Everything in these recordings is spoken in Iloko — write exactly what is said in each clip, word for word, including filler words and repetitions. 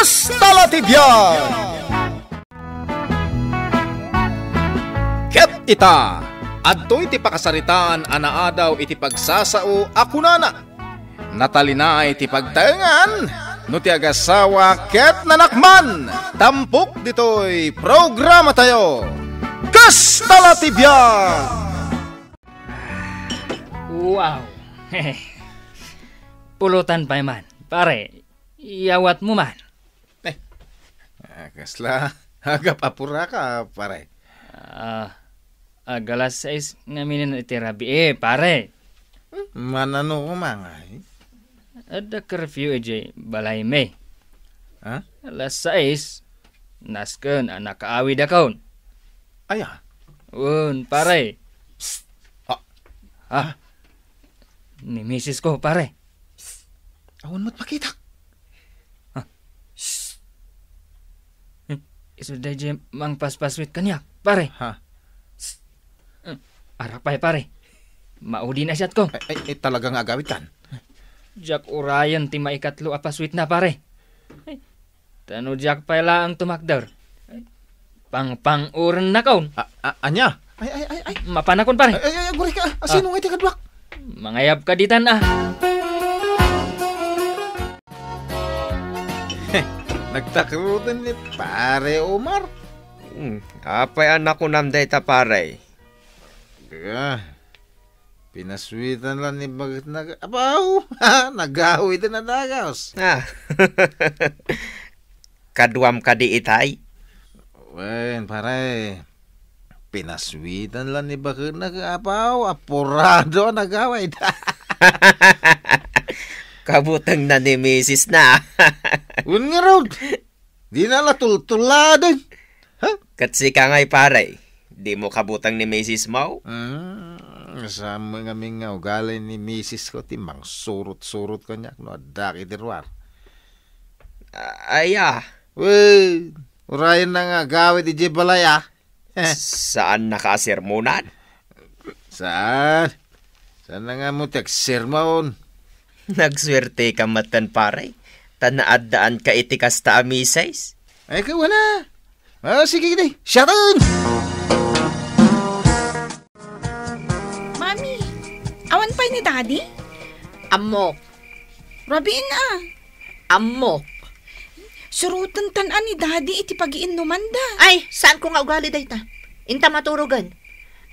Kasta la ti biag! Ket ita, adtoy ti pakasaritaan a naadaw iti pagsasao a kunana, "Natalinay ti pagtaengan no ti agasawa ket nanakman." Tampok ditoy programatayo, Kasta la ti biag! Wow! Pulutan pay man, pare. Iyawatmo man. Eh, ah, kasla agap-apuraka, pare? Ah, agalas sais ngamin iti rabii, pare. Manano ko mangay? Adda curfew idiay balaymi. Ha? Alas sais, nasken a nakaawidakon. Aya? Wen, pare. Psst! Ah. Ah. Ni misis ko, pare. Awan met makita. Ah. Shh. Hmm. Isu daydi mangpaspaswit kaniak, pare. Ha? Shh. Hmm. Arak pay, pare. Maudi na siat ko. Ay, ay, ay, talaga nga agawid kan? Diak urayen ti maikatlo a paswit na, pare. Ay, ta no diak pay laeng tumakder, pangpang-uren nakon. A-, a-, ania? Ay, ay, ay, ay. Mapanakon, pare. Ay, ay, ay, aguray ka. Ah, sino nga iti kaduak? Mangayab ka ditan, ah. Nagtakroten ni Pare Omar. Hmm, apay a nakunam dayta, pare? Ah, pinaswitan la ni baket na, apaw, nagawid na dagas. Ah. Kaduam kadi itay? Wen, pare, pinaswitan la ni baket na, apaw, apurado a nagawid. Kabuteng na ni misis na. Wen ngarud. Dina la tultuladen. Ha? Ket sika ngay, pare, dimo kabuteng ni misis mo? Hmm, saan mo ngamin nga ugali ni misis ko ti mangsurot-surot kaniak no addak iti ruar? A-, aya? Wen, urayen na nga agawid idiay balay, ah. Saan na ka a sermonan? Saan? Saan na nga mo ti agsermon? Nagsuerte ka metten, pare, ta naaddaan ka iti kasta a misis. Ay, kawana. Ah, sige, sige. Siyaten! Mami, awan pay ni Daddy? Ammok. Rabiin, ah. Ammok. Suroten tan a ni Daddy iti pagiinnumanda. Ay, saan ko nga ugali dayta. Inta maturogen.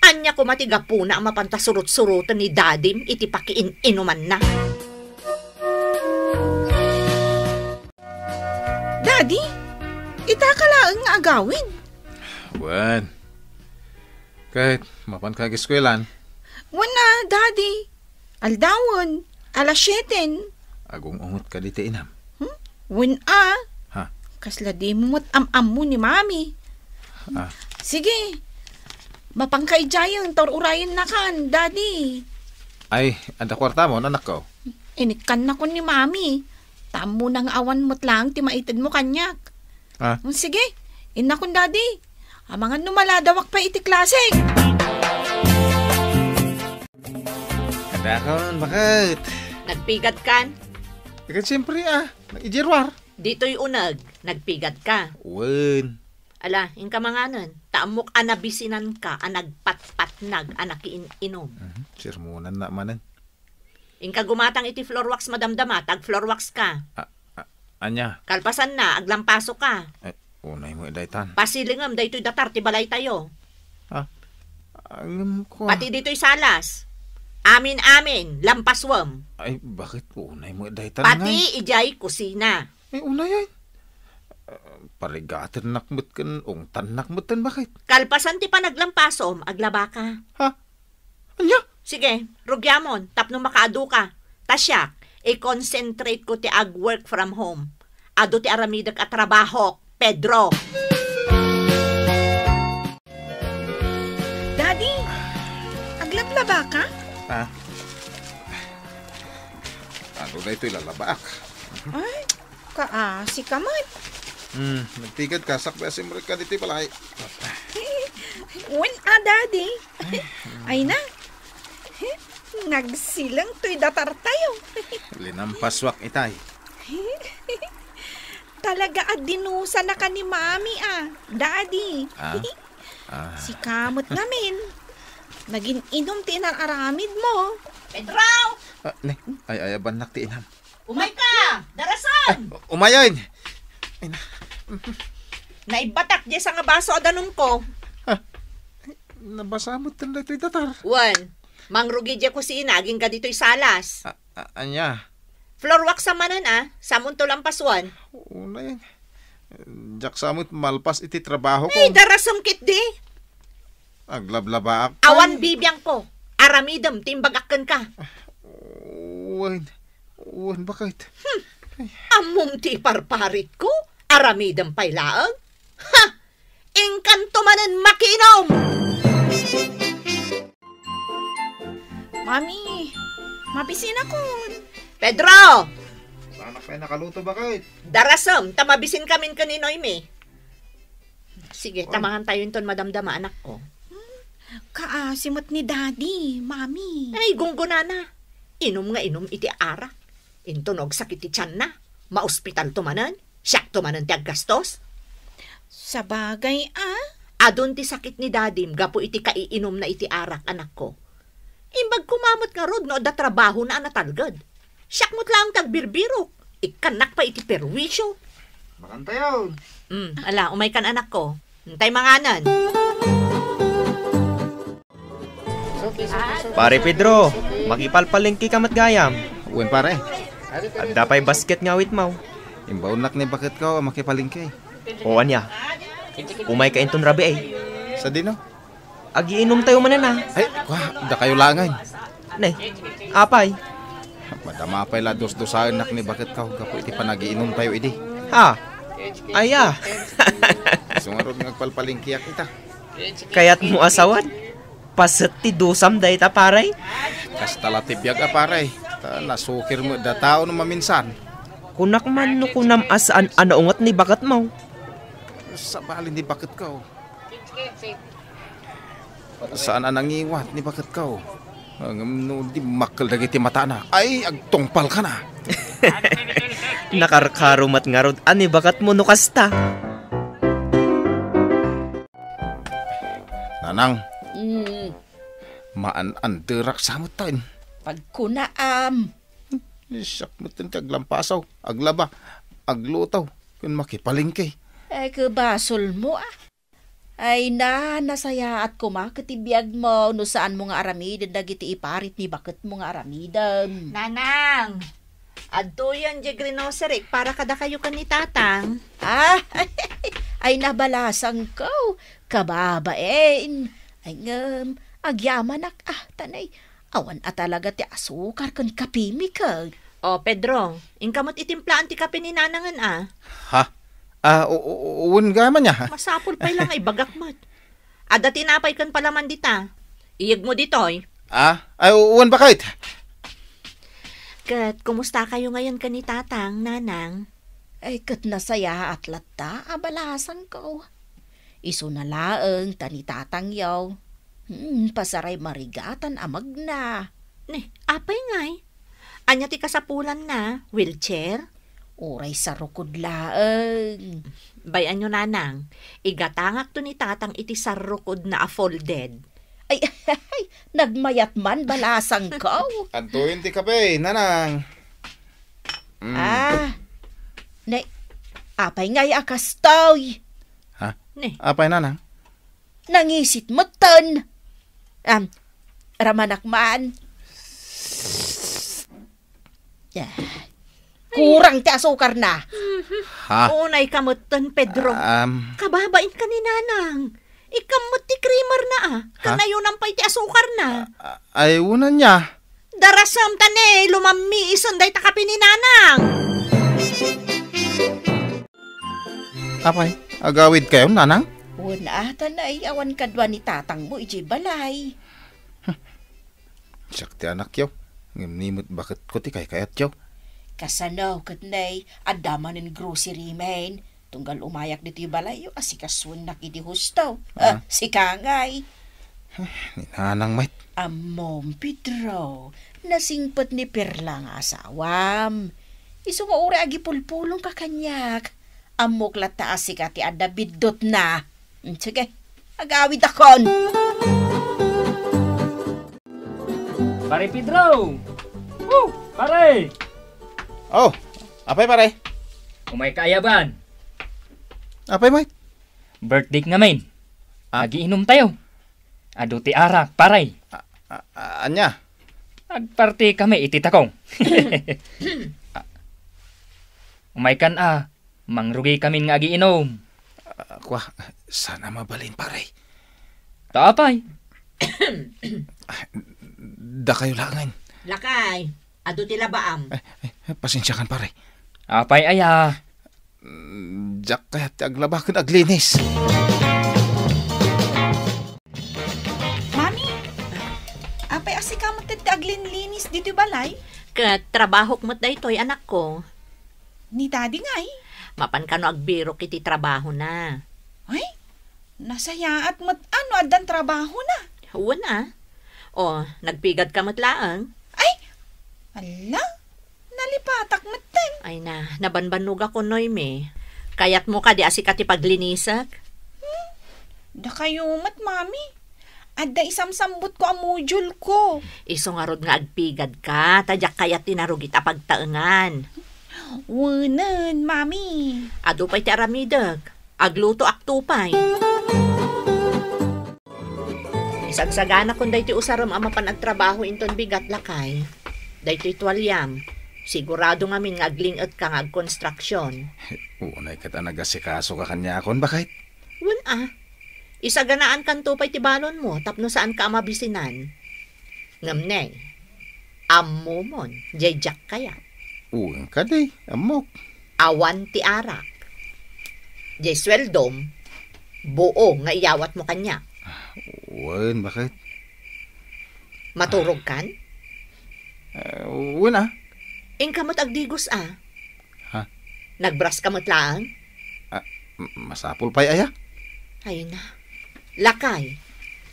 Ania koma ti gapuna a mapanta surot-suroten ni Dadim iti pakiin-inumanna? Daddy, ita ka laeng nga agawid. Wen. Ket, mapan ka ag-eskuelan? Wen a, Daddy. Aldawen, alas sieten. Agung-ungot ka dita inam? Hmm? Wen a. Ha? Kasla dimo met am-ammo ni Mami. Ah. Sige. Mapan ka idiayen, ta ur-urayennakan, Daddy. Ay, adda kuartamon, anakko? Inikkannakon ni Mami. Ta ammona nga awan met laeng ti maitedmo kaniak. Ah. Mm, sige, innakon, Daddy. Amangan no maladawak pay iti klase. Adakon, baket. Nagpigatkan? Ket siyempre, ah, idiay ruar. Ditoy uneg, nagpigatka. Wen. Ala, inka manganen. Ta ammok a nabisinanka a nagpatpatnag a nakiin-inom. Mhm, sermonanna manen. Inka gumatang iti floor wax madamdama, ta ag-floor wax ka. A-, a-, ania? Kalpasanna, aglampaso ka. Eh, unay mo daytan. Pasilingem daytoy datar ti balaytayo. Ha? Ngem ko. Pati ditoy salas. Amin-amin, lampasuem. Ay, baket unay mo daytan? Pati ngay? Idiay kusina. Ay, unay ay. Ah, parigatennak met ken ungtannak met ten baket. Kalpasan ti panaglampasom, aglabaka. Ha? Ania? Sige, rugiamon, tapno makaadu ka. Ta siak, i-concentrate ko ti ag-work from home. Adu ti aramidek a trabahok, Pedro. Daddy, aglablaba ka? Ah. Ano na ito'y lalabaak? Ay, kaasi ka man. Hmm, nagtigad ka, sakbay asimrek ka dito'y balay. Wen a, Daddy. Ay na. Nagsileng to'y datartayo. Linampaswak itay. Talaga a dinusanaka ni Mami, a, Daddy. Ah? Ah. Sika met ngamin. Nagin-inum ti inar-aramidmo. Pedro! Ah, ne, ay, ayabannak ti inam. Umayka! Darasan! Umayen! Ay, na. Naibbatak diay sangabaso a danumko. Ah, nabasa met daytoy datar. Wen, mangrugi diay kusina, agingga ditoy salas. Ah, ah, ania? Floor wax sa manen, a. Samunto lang pasuan. Unayen. Diak sa met malpas iti trabaho ko. Ay, darasem ketdi. Aglablabaak. Awan bibiangko. Aramidem ti imbagak kenka. Wen, wen, baket. Hmm. Ammom ti iparparitko? Aramidem pay laeng? Ha! Inkanto manen makinom! Mami, mabisinakon. Pedro! Saanak pay nakaluto, baket? Darasem, ta mabisinkamin ken ni Noemi. Sige, oy, tamangan tayo inton madamdama, anakko. Kaasi met ni Daddy, Mami. Ay, gunggonana. Inum nga inum iti arak. Inton agsakit ti tianna, maospitalto manen. Siakto manen ti aggastos. Sabagay, a. Adun ti sakit ni Dadim gapu iti kaiinumna iti arak, anakko. Imbag koma met ngarud no adda trabahona a natalged. Siak met laeng ti agbirbirok. Ikkannak pay iti perwisyo. Makantayon. Mm, ala, umaykan, anakko. Intay manganen. Pare Pedro, makipalpalengke ka met gayam. Wen, pare. Adda pay basket nga awitmo. Imbaonnak ni baketko a makipalengke. O ania? Umayka inton rabii. Sadino? Agiinumtayo manen, a. Ay, kua, dakayo laengen. Ne, apay? Madama pay la dusdusaennak ni baketko gapu iti panagiinumtayo idi. Ha? Aya. Isu ngarud nga agpalpalengkeak ita. Kayatmo a sawen? Paset ti dusam dayta, pare? Kasta la ti biag a, pare. Ta nasukir met dataw no maminsan. Kunak man no kunam a saan a naunget ni baketmo. Sabali ni baketko. Saan a nangiwat ni baketko. Ngem no dimmakkel dagiti matana, ay, agtungpalkana. Nakarkaro met ngarud a ni baketmo no kasta. Nanang. Mm. Maan-anderak sa metten. Pagkunaam. Siak metten ti aglampasaw, aglaba, agluto, ken makipalengke. Ay, ket basolmo, a. Ay na, nasayaat koma ket ti biagmo no saanmo nga aramiden dagiti iparit ni baketmo nga aramidem. Nanang, adtoyen diay grinoserik para kadakayo ken ni Tatang. Ah, ay na, balasangko, kababain. Ay ngem, agyamanak, a, tanay, awan a talaga ti asukar ken kapimi ket. O, Pedro, inka met itimplaan ti kape ni Nanangen, a. Ha? Ah, u-, u-, u-, wen gayam ania. Masapul pay la nga ibagak met. Adda tinapay ken palaman dita. Iyegmo ditoy. Ah? Ay, u-, wen baket. Ket, kumustakayo ngayon ken ni Tatang, Nanang? Ay, ket nasayaat latta a balasangko. Isuna laeng ta ni Tatangyo. Hmm, pasaray marigatan a magna. Ne, apay ngay? Ania ti kasapulanna? Wheelchair? Uray sarukod laeng. Bay-anyo, Nanang, igatangakto ni Tatang iti sarukodna a folded. Ay, ay, nagmayat man, balasangko. Adtoyen ti kape, Nanang. Mm. Ah, ne, apay ngay a kastoy? Ha? Ne. Apay, Nanang? Nangisit metten. Am, ramanak man. Ah, kurang ti asukarna. Ha? Unay ka metten, Pedro. Am. Kababain ka ni Nanang. Ikam met ti creamer na, a. Ha? Kanayonam pay ti asukarna. A-, ay, unan niya. Darasam ta ne, lumammi ison dayta kape ni Nanang. Apay, agawid kayo, Nanang? Wen, a, ta naiyawan kadua ni tatangmo idiay balay. Siak ti anakyo, ngem ni met baketko ti kaykayatyo. Kasano ket nay, adda manen grocery man. Tunggal umayak ditoy balayyo, asikasoennak iti husto. Ah. Ah, sika ngay. Eh, ni Nanang met. Ammom, Pedro, nasingpet ni Perla nga asawam. Isu nga uray agipulpulongka kaniak. Ammok latta a sika ti adda biddutna. Sige, agawidakon. Pare Pedro! Oh, pare! Oh, apay, pare? Umayka aya ban? Apay, Mike? Birthday ngamin. Ah? Agiinom tayo. Adu ti arak, pare. Ah, ah, ah, ania? Agparty kami iti takong. Ah, umaykan a, mangrugi kami nga agiinom. Ah, kwa, sana mabalin, pare. Ta apay? Ah, dakayo laengen. Lakay, adu ti labaam. Eh, eh, pasensiakan, pare. Apay aya? Mm, diak kayat ti aglaba ken aglinis. Mami, apay a sika met ti aglinlinis ditoy balay? Ket trabahok met daytoy, anakko. Ni Daddy ngay? Mapan kano agbirok iti trabahona. Ay, nasayaat met a no addan trabahona. Wen a. O, nagpigadka met laeng? Ay, ala, nalipatak metten. Ay na, nabanbannogakon, Noemi. Kayatmo kadi a sika ti paglinisek? Hmm, dakayo met, Mami. Adda isamsambutko a module ko. Isu ngarud nga agpigadka, ta diak kayat ti narugit a pagtaengan. Wenen, Mami. Adu pay ti aramidek. Aglutoakto pay. Isagsaganakon daytoy usarem a mapan agtrabaho inton bigat, lakay. Daytoy tualiam. Sigurado ngamin nga agling-etka nga agkonstruksion. Unay ket a nagasikasoka kaniakon, baket? Wen a. Isaganaankanto pay ti balonmo tapno saanka a mabisinan. Ngem ne, ammomon, diay diak kayat. Wen kadi, ammok. Awan ti arak. Diay sueldom, buo nga iyawatmo kaniak. Wen, baket? Maturogkan? Eh, wen a. Inka met agdigos a. Ha? Nagbraska met laeng? Ah, m-, masapul pay aya? Ay na. Lakay,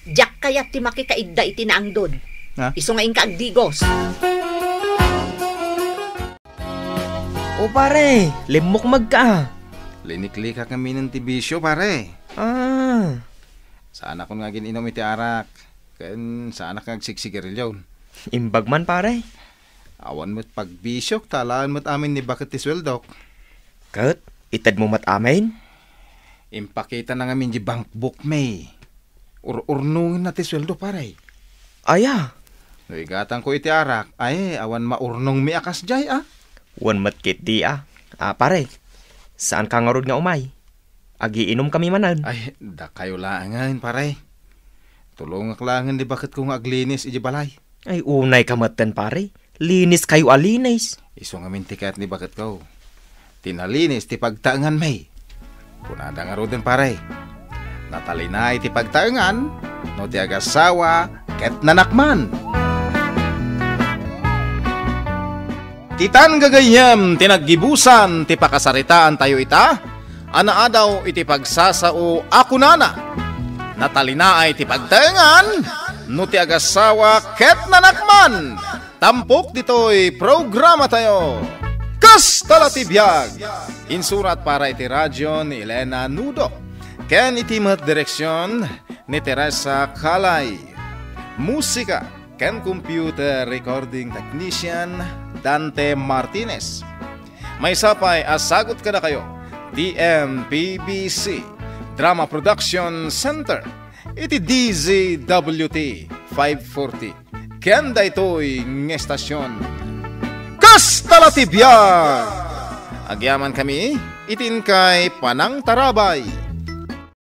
diak kayat ti makikaidda iti naangdod. Ha? Isu nga inka agdigos. O pare, limmukmegka a. Liniklikak ngaminen ti bisio, pare. Ah. Saanakon nga agin-inum iti arak, ken saanak nga agsigsigarilio. Imbag man, pare. Awan met pagbisiok, ta alaen met amin ni baket ti sueldok. Ket itedmo met amin? Impakitana ngamin di bankbook mi. Ur-urnongenna ti sueldo, pare. Aya? No igatangko iti arak, ay, awan maurnongmi a kasdiay, a? Wen met ketdi, a. A, pare, saanka ngarud nga umay? Agiinumkami manen. Ay, dakayo laengen, pare. Tulongak laengen ni baketko nga aglinis iti balay. Ay, unayka metten, pare. Liniskayo a linis. Isu ngamin ti kayat ni baketko. Ti nalinis ti pagtaenganmi. Kunada ngaruden, pare. Natalinaay ti pagtaengan no ti agasawa ket nanakman. Ditan gagayyem ti naggibusan ti pakasaritaantayo ita a naadaw iti pagsasao a kunana, "Natalinaay ti pagtaengan no ti agasawa ket nanakman." Tampok ditoy programatayo, Kasta la ti biag. Insurat para iti radio ni Elena Nudo, ken iti met direksion ni Teresa Calay. Musika ken computer recording technician, Dante Martinez. Maysa pay a sagut kadakayo, D M P B C Drama Production Center, iti D Z W T five forty, ken daytoy nga estasion. Kasta la ti biag! Agyamankami iti inkay panangtarabay.